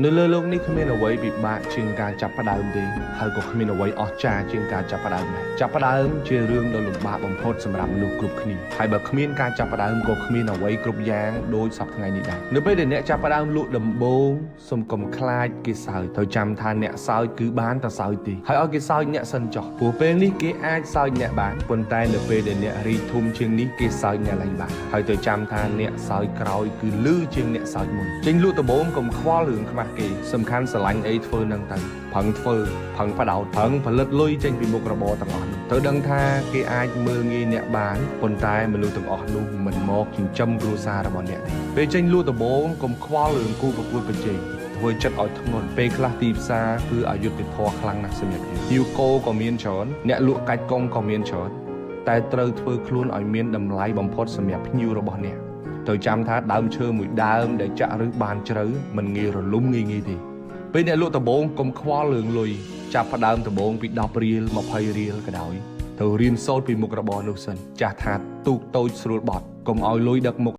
នៅលើលោកនេះគ្មានអ្វីពិបាកជាងការចាប់ផ្ដើមទេហើយក៏គ្មានអ្វីអស្ចារ្យជាងការចាប់ផ្ដើមដែរចាប់ផ្ដើមជារឿងដ៏លំបាកបំផុតសម្រាប់មនុស្សគ្រប់គ្នាហើយបើគ្មានការចាប់ផ្ដើមក៏គ្មានអ្វីគ្រប់យ៉ាងដូចសព្វថ្ងៃនេះដែរនៅពេលដែលអ្នកចាប់ផ្ដើមលក់ដំបូងសូមកុំខ្លាចគេសើចត្រូវចាំថាអ្នកសើចគឺបានតែសើចទេហើយឲ្យគេសើចអ្នកសិនចោះព្រោះពេលនេះគេអាចសើចអ្នកបានប៉ុន្តែនៅពេលដែលអ្នករីកធំជាងនេះគេសើចអ្នកឡើងបានហើយត្រូវចាំថាអ្នកសើចក្រោយគឺលឺជាងអ្នកសើចមុនចេញលក់ដំបូងកុំខ្វល់រឿងខ្មាស់គេសំខាន់ស្រឡាញ់អីធ្វើនឹងទៅប្រឹងធ្វើប្រឹងបដោតប្រឹងផលិតលុយចេញពីមុខរបរទាំងអស់នោះត្រូវដឹងថាគេអាចមើលងាយអ្នកបានប៉ុន្តែមនុស្សទាំងអស់នោះមិនមកចិញ្ចឹមគ្រួសាររបស់អ្នកទេពេលចេញលក់ដំបូងកុំខ្វល់រឿងគូប្រកួតប្រជែងធ្វើចិត្តឲ្យធ្ងន់ពេលខ្លះទីផ្សារគឺអយុត្តិធម៌ខ្លាំងណាស់សម្រាប់យើងយូកូក៏មានច្រើនអ្នកលក់កាច់កុងក៏មានច្រើនតែត្រូវធ្វើខ្លួនឲ្យមានតម្លៃបំផុតសម្រាប់ភ្ញៀវរបស់អ្នកត្រូវចាំថាដើមឈើមួយដើមដែលចាក់ឫសបានជ្រៅមិនងាយរលំងាយងាយទេពេលអ្នកលក់ដំបូងកុំខ្វល់រឿងលុយចាប់ផ្ដើមដំបូងពី10រៀល20រៀលក៏ដោយត្រូវរៀនសូត្រពីមុខរបរនោះសិនចាស់ថាទូកតូចស្រួលបត់កុំឲ្យលុយដឹកមុខ។